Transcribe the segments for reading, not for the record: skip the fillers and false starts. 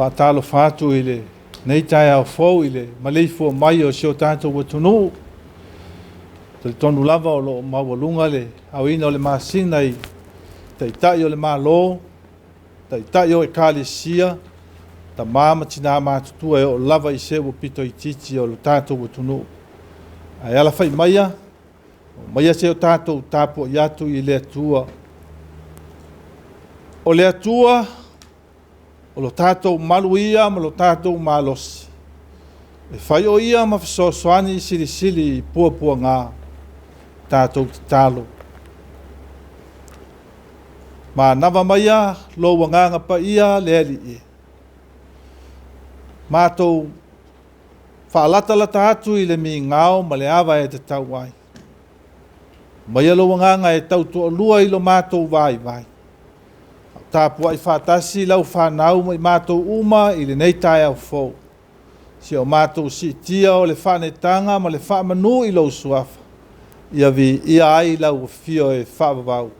Faatalofa atu i lenei taeao fou i le maleifua mai o si o tatou atunuu. Talitonu lava o lo o maualuga le aoina o le masina i Taitai o le Malo, Taitai o Ekalesia, tama ma tina matutua e oo lava i se ua pito itiiti o le tatou atunuu. Ae alafai maia, omaia se o tatou tapuai atu i le Atua. O le Atua, o lo tatou malu ia ma lo tatou malosi, e fai o ia ma fesoasoani silisili i puapuaga, tatou tatalo. Manava maia lou Agaga Paia le Alii, matou faalatalata atu i le migao ma le ava e tatau ai. Aumaia lou Agaga e tautoalua i lo matou vaivai. Tapuai faatasi lau fanau ma i matou uma i lenei taeao fou. Si o matou siitia o le faanetaga ma le faamanu i lou suafa, ia viia ai lau afio e faavavau.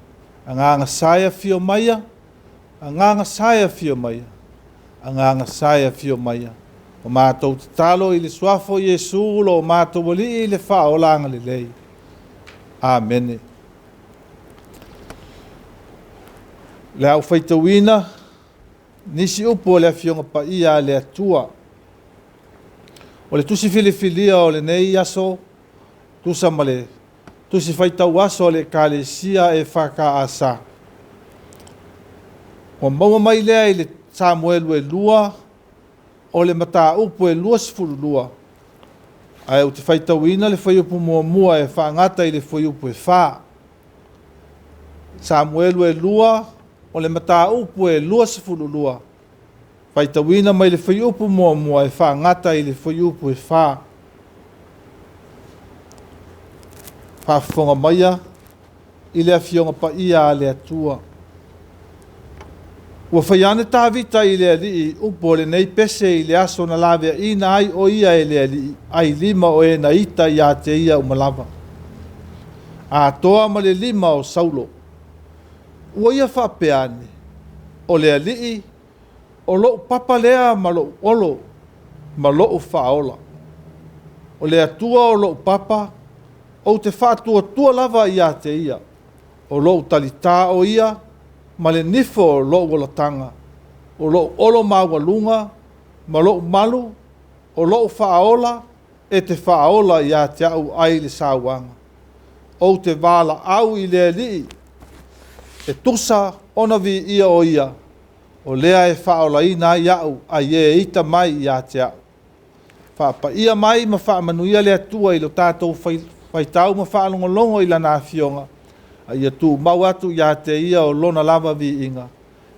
Agaga sa e afio maia, Agaga sa e afio maia, Agaga sa e afio maia. O matou tatalo i le suafa o Iesu lo matou Alii i le faaolaga lelei. Amene. Le au faitauina nisi upu o le Afioga Paia a le Atua. O le tusi filifilia o lenei aso, tusa ma le tusi faitau aso a le Ekalesia EFKS. Ua maua mai lea i le Samuelu e 2, o le mataupu e 22, ae ou te faitauina le fuaiupu muamua e faagata i le fuaiupu e 4. Samuelu e 2, o le mataupu e 22, faitauina mai le fuaiupu muamua e faagata i le fuaiupu e 4. Faafofoga maia i le Afioga Paia a le Atua. Ua fai ane Tavita i le Alii upu o lenei pese i le aso na laveaiina ai o ia e le Alii ai lima o e na ita ia te ia uma lava. Atoa ma le lima o Saulo. Ua ia faapea ane, o le Alii, o lou papa lea ma lou olo, ma lou faaola. O le Atua o lou papa, ou te faatuatua lava ia te ia. O lou talitā o ia, ma le nifo o lou olataga. O lou olo maualuga, ma lou malu, o lou faaola, e te faaola ia te au ai le sauaga. Ou te valaau i le Alii, e tusa ona viia o ia, o lea e faaolaina ai au ai e ita mai ia te au. Faapaia mai ma faamanuia le Atua i lo tatou faitau ma faalogologo i lana afioga, a ia tumau atu ia te ia o lona lava viiga,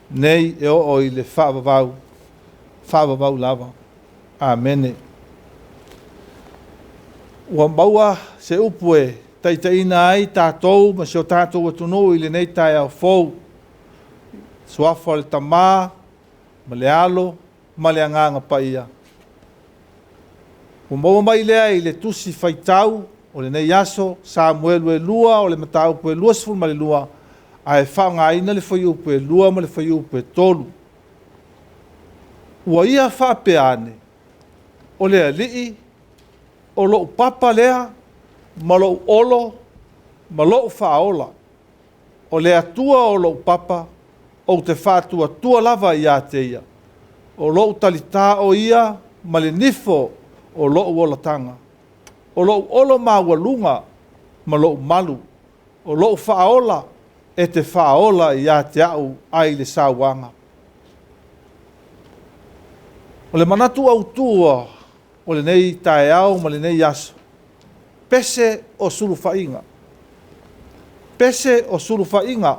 nei e oo i le faavavau, faavavau lava. Amene. Ua maua se upu e taitaiina ai tatou ma si o tatou atunuu i lenei taeao fou. Suafa o le Tama ma le Alo ma le Agaga Paia. Ua maua mai lea i le tusi faitau o lenei aso, Samuelu e 2, o le mataupu e 22, ae faaaogaina le fuaiupu e 2 ma le fuaiupu e 3. Ua ia faapea ane, o le Alii, o lou papa lea, ma lou olo, ma lou faaola. O le Atua o lou papa, ou te faatuatua lava ia te ia. O lou talitā o ia, ma le nifo o lou olataga. O lou olo maualuga, ma lou malu. O lou faaola, e te faaola ia te au ai le sauaga. O le manatu autū o lenei taeao ma lenei aso, pese o sulufaiga. Pese o sulufaiga.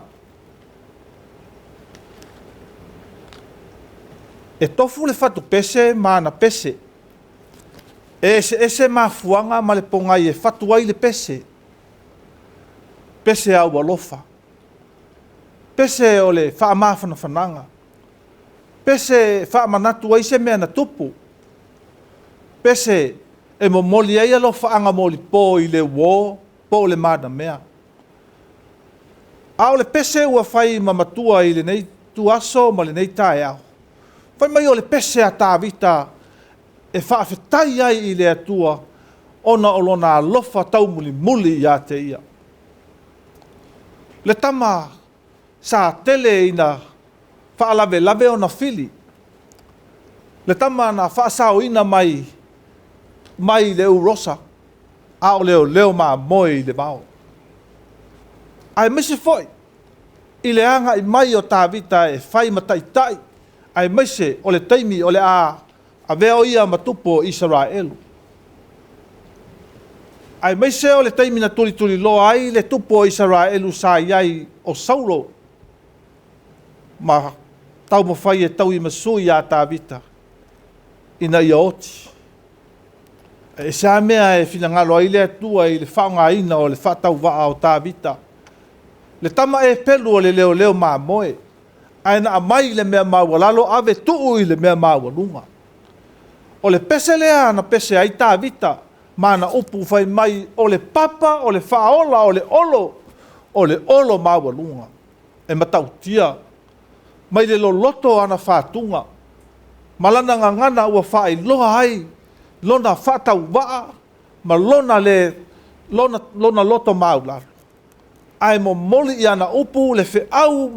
E tofu le fatupese ma ana pese. E eseese mafuaga ma le pogai e fatu ai le pese. Pese aualofa. Pese o le faamafanafanaga. Pese e faamanatu ai se mea na tupu. Pese e momoli ai alofaaga molipo i le uō po o le manamea. A o le pese ua fai ma matua i lenei tuaso ma lenei taeao, Fai mai o le pese a Tavita e faafetai ai i le Atua ona o lona alofa taumulimuli ia te ia. Le tama sa tele ina faalavelave ona fili, le tama na faasaoina mai mai le urosa, a o leoleo mamoe i le vao. Aemaise foi i le agai mai o Tavita e fai ma taitai, aemaise o le taimi o le a avea o ia ma tupu o Isaraelu. Aemaise o le taimi na tulituliloa ai le tupu o Isaraelu sa i ai o Saulo ma taumafai e tauimasui ia Tavita ina ia oti. E ese lava mea e finagalo ai le Atua i le faaaogaina o le faatauvaa o Tavita, le tama e pelu o le leoleo mamoe, ae na aumai le mea maualalo ave tuu i le mea maualuga. O le pese lea na pese ai Tavita ma ana upu fai mai, o le papa o le faaola o le olo, o le olo maualuga. E matautia mai le loloto o ana fatuga ma lana gagana ua faailoa ai lona faatauvaa ma lona le lona loto maualalo, ae momoli i ana upu le feau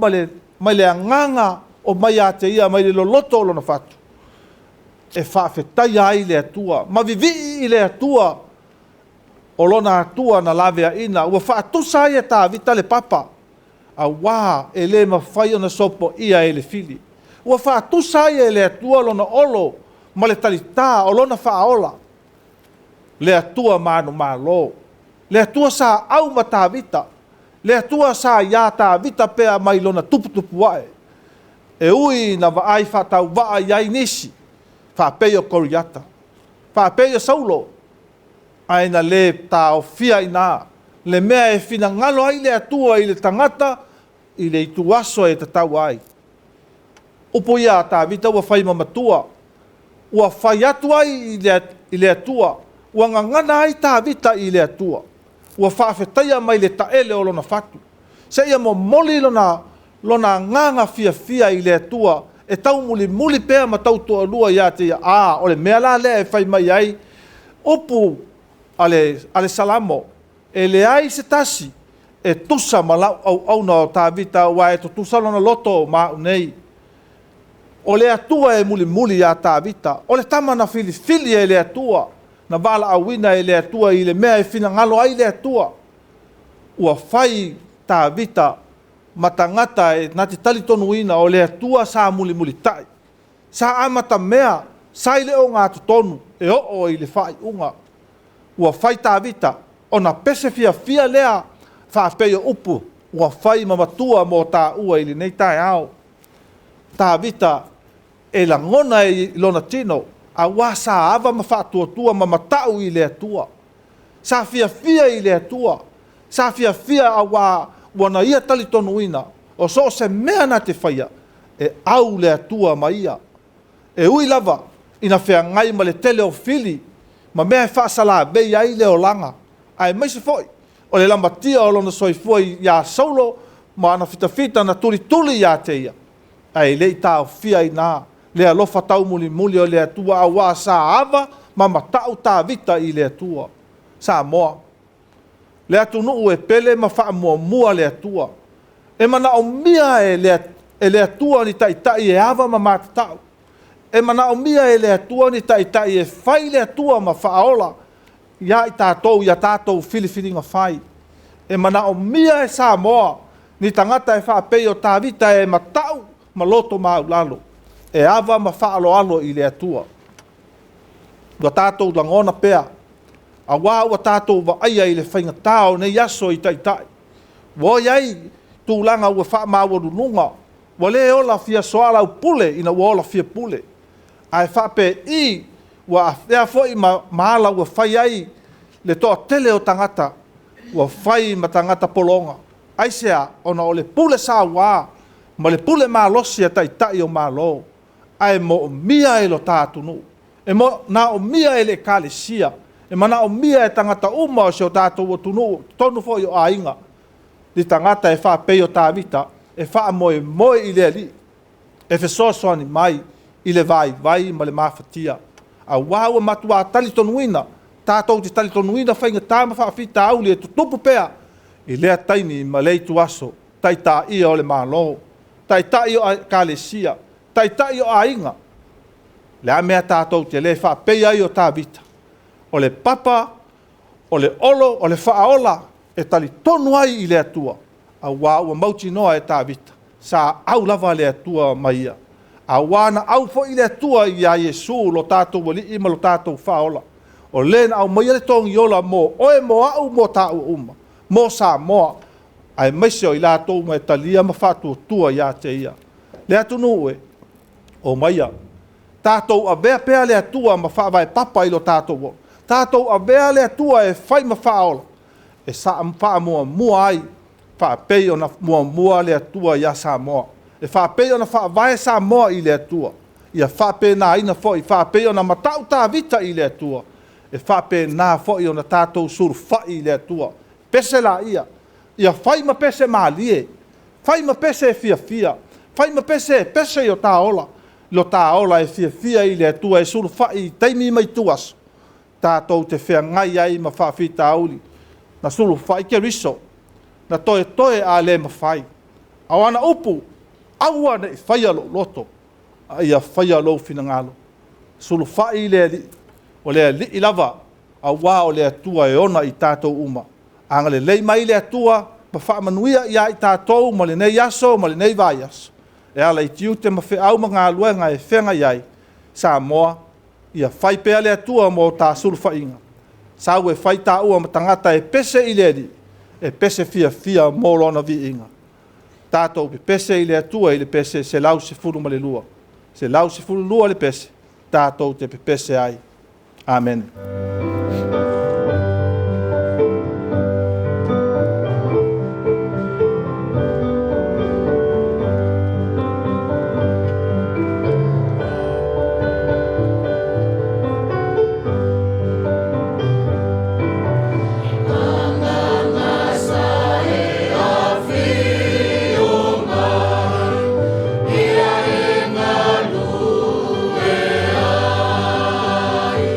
mai le agaga o mai ia te ia mai le loloto o lona fatu, e faafetaia ai le Atua ma vivii i le Atua o lona Atua na laveaina. Ua faatusa ai e Tavita le papa, auā e le mafai ona sopoia e le fili. Ua faatusa ai e le Atua lona olo ma le talitā o lona faaola, le Atua manumalo, le Atua sa au ma Tavita, le Atua sa ia Tavita pea mai lona tuputupu ae. E ui ina vaai faatauvaa i ai nisi, faapei o Koriata, faapei o Saulo, ae na le taofia i ina le mea e finagalo ai le Atua i le tagata i le ituaso e tatau ai. Upu ia a Tavita ua fai ma matua, ua fai atu ai i le Atua, ua gagana ai Tavita i le Atua, ua faafetaia mai le taele o lona fatu, seia momoli lona agaga fiafia i le Atua e taumulimuli pea ma tautoalua ia te ia. A, o le mea la lea e fai mai ai upu a le Salamo, e leai se tasi e tusa ma lau auauna o Tavita, aua e tutusa lona loto ma au nei. O le Atua e mulimuli ia Tavita, o le tama na filifili e le Atua, na valaauina e le Atua i le mea e finagalo ai le Atua. Ua fai Tavita ma tagata e na te talitonuina o le Atua sa mulimulitai, sa amatamea, sa i le ogatotonu e oo i le faaiuga. Ua fai Tavita ona pese fiafia lea faapei o upu ua fai ma matua mo taua i lenei taeao. Tavita e lagona i lona tino, auā sa ava ma faatuatua ma matau i le Atua. Sa fiafia i le Atua, sa fiafia auā ua na ia talitonuina, o so o se mea na te faia, e au le Atua ma ia. E ui lava ina feagai ma le tele o fili ma mea e faasalavei ai le olaga, aemaise foi o le lamatia o lona soifua ia Saulo ma ana fitafita na tulituli ia te ia, ae le i taofia i ina le alofa taumulimuli o le Atua, auā sa ava ma matau Tavita i le Atua. Samoa, le atunuu e pele ma faamuamua le Atua. E manaomia e le Atua ni taitai e ava ma matatau. E manaomia e le Atua ni taitai e fai le Atua ma faaola ia i tatou i a tatou filifiliga fai. E manaomia e Samoa ni tagata e faapei o Tavita e matau ma loto maulalo, e ava ma faaaloalo i le Atua. Ua tatou lagona pea, auā ua tatou vaaia i le faigatā o nei aso i taitai. Ua i ai tulaga ua faamaualuluga, ua le ola fia soalaupule ina ua ola fia pule, ae faapei ua afea foi ma ala ua fai ai le toatele o tagata ua fai ma tagata pologa. Aisea? Ona o le pule sauā ma le pule malosi a taitai o Malo, ae moomia e lo ta atunuu, e manaomia e le Ekalesia, e manaomia e tagata uma o si o tatou atunuu, totonu foi o aiga, ni tagata e faapei o Tavita, e faamoemoe i le Alii, e fesoasoani mai i le vaivai ma le mafatia. Auā ua matuā talitonuina, tatou te talitonuina faigata ma faafitauli e tutupu pea i lea taimi ma lea ituaso, taitai o le Malo, taitai o Ekalesia, taitai o aiga. O le a le mea tatou te le faapeia ai o Tavita? O le papa, o le olo, o le faaola e talitonu ai i le Atua, aua ua mautinoa e Tavita, sa au lava le Atua ma ia. Aua na au foi le Atua ia Iesu lo tatou Alii ma lo tatou Faaola, o le na aumaia le togiola mo oe, mo au, mo taua uma, mo Samoa, aemaise o i latou uma e talia ma faatuatua ia te Ia. Le atunuu e, omaia, tatou avea pea le Atua ma faavae papa i lo tatou ola. Tatou avea le Atua e fai ma faaola, e faamuamua ai, faapei ona muamua le Atua ia Samoa. E faapei ona faavae Samoa i le Atua, ia faapenaina foi, faapei ona matau Tavita i le Atua, e faapena foi ona tatou sulufai i le Atua. Pese laia, ia fai ma pese malie, fai ma pese e fiafia, fai ma pese e pese i lo ta ola e fiafia i le Atua e sulufai i taimi ma ituaso tatou te feagai ai ma faafitauli. Na sulufai Keriso, na toetoe a le mafai, a o ana upu, “Aua ne i faia lou loto, a ia faia lou finagalo.” Sulufai i le Alii, o le Alii lava, aua o le Atua e ona i tatou uma. Agalelei mai le Atua ma faamanuia ia i tatou ma lenei aso ma lenei vaiaso, e ala i tiute ma feau ma galuega e feagai ai. Samoa, ia fai pea le Atua mo ta sulufaiga, sau e fai taua ma tagata e pese i le Alii, e pese fiafia mo Lona viiga. Tatou pepese i le Atua i le pese 112, 112 le pese, tatou te pepese ai. Amene. Ia e galue ai.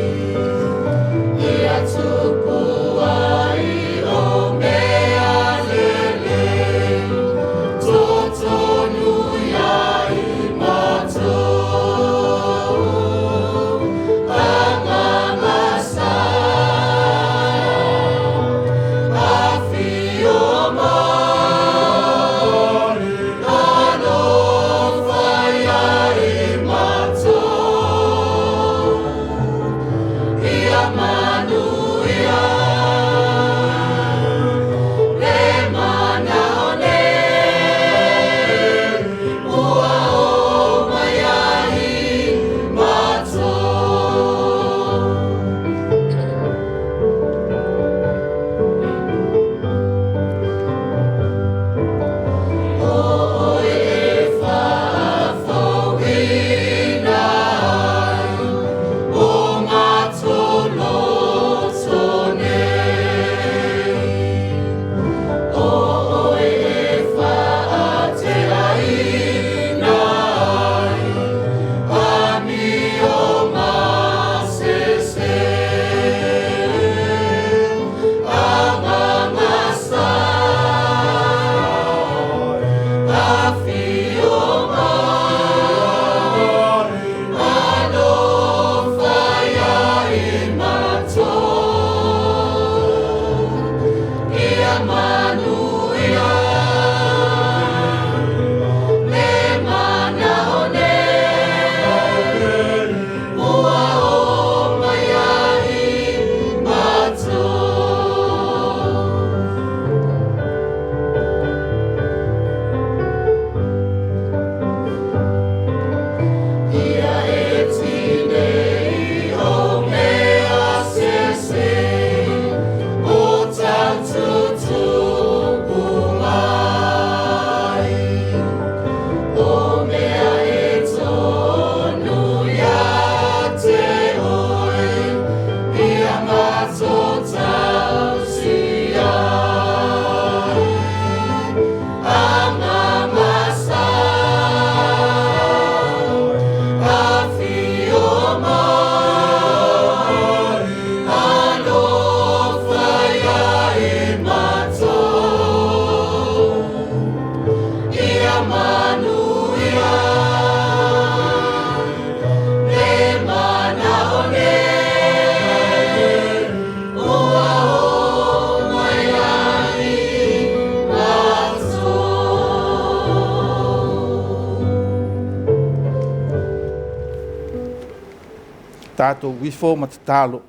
Tatou ifo ma tatalo.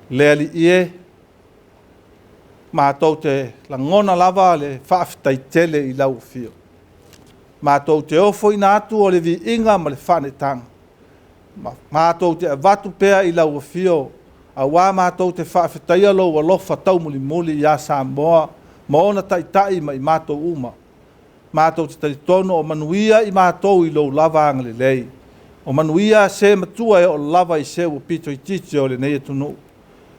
Le Alii e, matou te lagona lava le faafetai tele i lau afio. Matou te ofoina atu o le viiga ma le faaneetaga, matou te avatu pea i lau afio, auā matou te faafetaia lou alofa taumulimuli ia Samoa ma ona taitai ma i matou uma. Matou te talitonu o manuia i matou i lou lava agalelei. O manuia se matua e oo lava i se ua pito itiiti o lenei atunuu.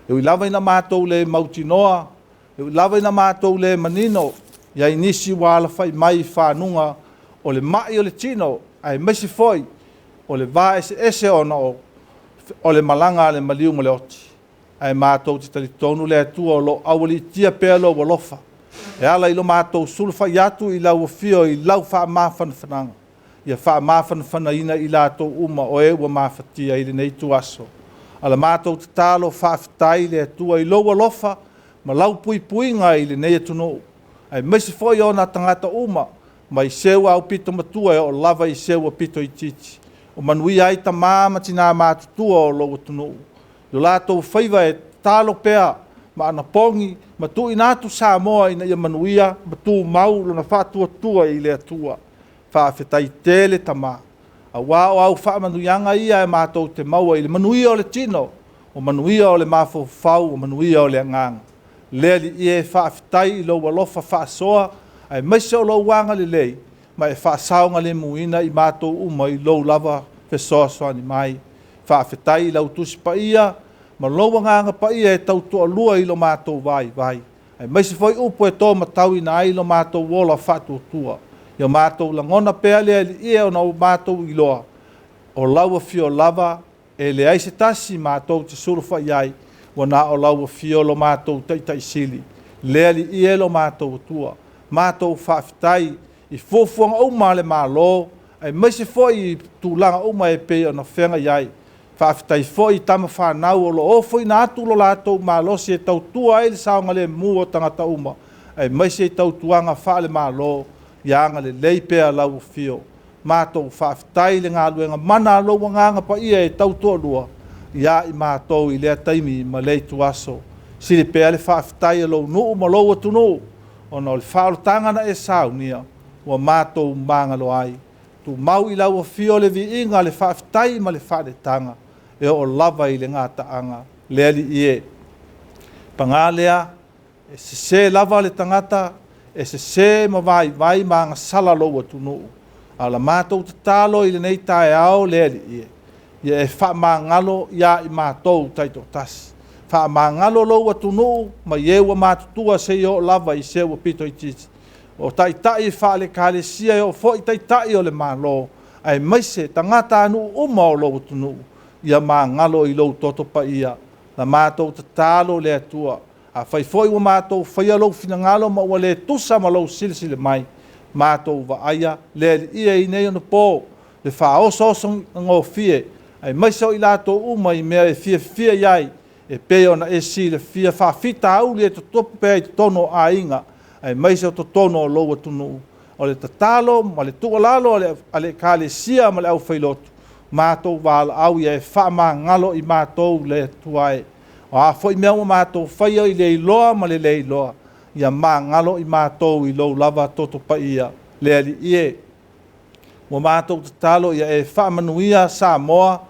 E ui lava ina matou le mautinoa, e ui lava ina matou le manino, i ai nisi ua alafai mai i fanuga o le mai o le tino, aemaise foi o le vaeseese ona o le malaga a le maliu ma le oti. Ae matou te talitonu le Atua o lo o aualiitia pea lou alofa, e ala i lo matou sulufai atu i lau afio i lau faamafanafanaga, ia faamafanafanaina i latou uma o e ua mafatia i lenei ituaso. A la matou tatalo, faafetai i le Atua i lou alofa ma lau puipuiga i lenei atunuu, aemaise foi ona tagata uma, mai seu aupito matua e oo lava i seu aupito itiiti. O manuia ai tama ma tina matutua o lou atunuu, i o latou faiva e tatalo pea ma anapogi ma tuuina atu Samoa ina ia manuia ma tumau lona faatuatua i le Atua. Faafetai tele Tama, auā o au faamanuiaga ia e matou te maua i le manuia o le tino, o manuia o le mafaufau, o manuia o le agaga. Le Alii e, faafetai i lou alofa faasoa, aemaise o lou agalelei, ma e faasaogalemuina i matou uma i lou lava fesoasoani mai. Faafetai i lau Tusi Paia ma lou Agaga Paia e tautoalua i lo matou vaivai, aemaise foi upu e tomatauina ai lo matou ola faatuatua. Ia matou lagona pea le Alii e, ona o matou iloa, o lau afio lava e leai se tasi matou te sulufai ai, ua na o lau afio lo matou Taitaisili. Le Alii e lo matou Atua, matou faafetai i fuafuaga uma a le Malo, aemaise foi i tulaga uma e pei ona feagai ai. Faafetai foi i tama fanau o lo o ofoina atu lo latou malosi e tautua ai le saogalemu o tagata uma, aemaise i tautuaga faale-Malo. Ia agalelei pea lau afio. Matou faafetai i le galuega mana a lou Agaga Paia e tautoalua ia i matou i lea taimi ma lea ituaso. Sili pea le faafetai a lou nuu ma lou atunuu, ona o le faaolataga na e saunia, ua matou magalo ai. Tumau i lau afio le viiga, le faafetai ma le faaneetaga, e oo lava i le gataaga. Le Alii e, paga lea, e sese lava le tagata, e sese ma vaivai ma agasala lou atunuu. A o la matou tatalo i lenei taeao le Alii e, ia e faamagalo ia i matou taitoatasi. Faamagalo lou atunuu mai e ua matutua seia oo lava i se ua pito itiiti. O taitai faale-Ekalesia e oo foi i taitai o le Malo, aemaise tagatanuu uma o lou atunuu, ia magalo i lou toto paia. Na matou tatalo le Atua, afai foi ua matou faia lou finagalo ma ua le tusa ma lou silasila mai, matou vaaia le Alii i nei onapo, le faaosoosogofie, aemaise o i latou uma i mea e fiafia i ai, e pei ona e silafia faafitauli e tutupu pea i totonu o aiga, aemaise o totonu o lou atunuu. O le tatalo ma le tuualalo a le Ekalesia ma le aufailotu, matou valaau ia e faamagalo i matou le Atua e. O a foi mea ua matou faia i le iloa ma le le iloa, ia magalo i matou i lou lava toto paia. Le Alii e, ua matou tatalo ia e faamanuia Samoa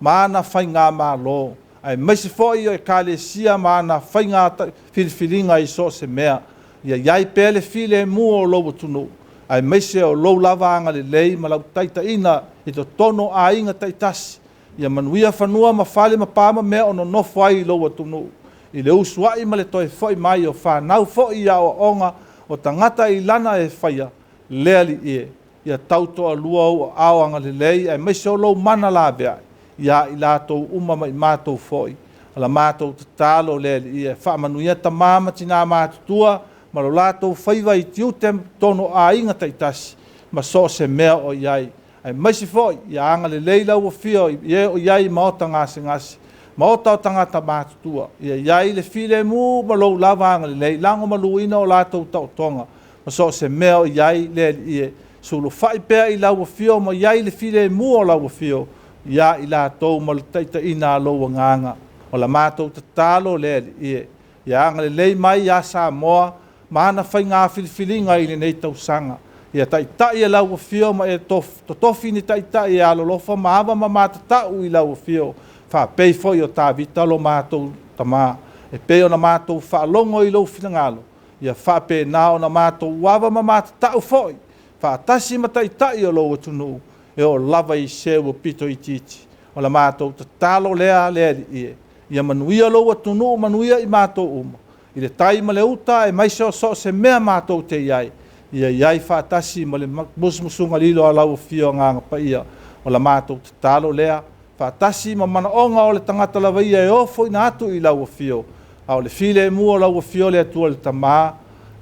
ma ana faigamalo, aemaise foi o Ekalesia ma ana faiga filifiliga i so o se mea. Ia i ai pea le filemu o lou atunuu, aemaise o lou lava agalelei ma lau taitaiga i totonu o aiga taitasi. Ia manuia fanua ma fale ma pa ma mea o nonofo ai i lou atunuu, i le usuai ma le toe foi mai o fanau foi i aoaoga o tagata i lana e faia. Le Alii e, ia tautoalua ou aao agalelei, aemaise o lou mana laveai ia i latou uma ma i matou foi. O la matou tatalo le Alii e, faamanuia tama ma tina matutua ma lo latou faiva i tiute totonu o aiga taitasi ma so o se mea o i ai. Aemaise foi ia agalelei lau afio i e o i ai i maota gasegase, maota o tagata matutua, ia i ai le filemu ma lou lava agalelei, lagomaluina o latou taotoga ma so o se mea o i ai. Le Alii e, sulufai pea i lau afio ma i ai le filemu o lau afio. Ia i latou ma le taitaiina a lou Agaga. O la matou tatalo le Alii e, ia agalelei mai ia Samoa ma ana faiga filifiliga i lenei tausaga. Ia taitai e lau afio ma e totofi ni taitai e alolofa ma ava ma matatau i lau afio, faapei foi o Tavita lo matou tama, e pei ona matou faalogo i lou finagalo, ia faapena ona matou ava ma matatau foi, faatasi ma taitai o lou atunuu, e oo lava i se ua pito itiiti. O la matou tatalo lea le Alii e, ia manuia lou atunuu, manuia i matou uma, i le tai ma le uta aemaise o so o se mea matou te i ai, ia i ai faatasi ma le musumusuga lilo a lau afio Agaga Paia. O la matou tatalo lea, faatasi ma manaoga o le tagata lava ia e ofoina atu i lau afio, a o le filemu o lau afio le Atua le Tama,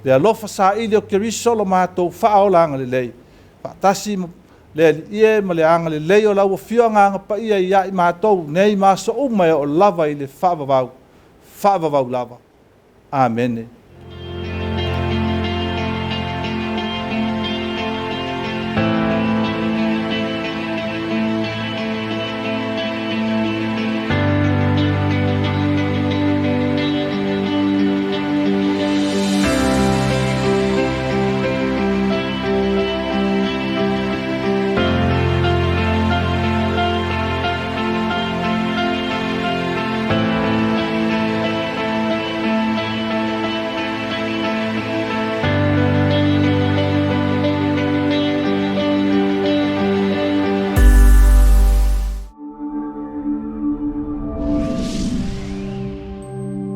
le alofa saili o Keriso lo matou faaolaga lelei, faatasi ma le Alii e ma le agalelei o lau afio Agaga Paia ia i matou nei ma aso uma e oo lava i le faavavau, faavavau lava. Amene.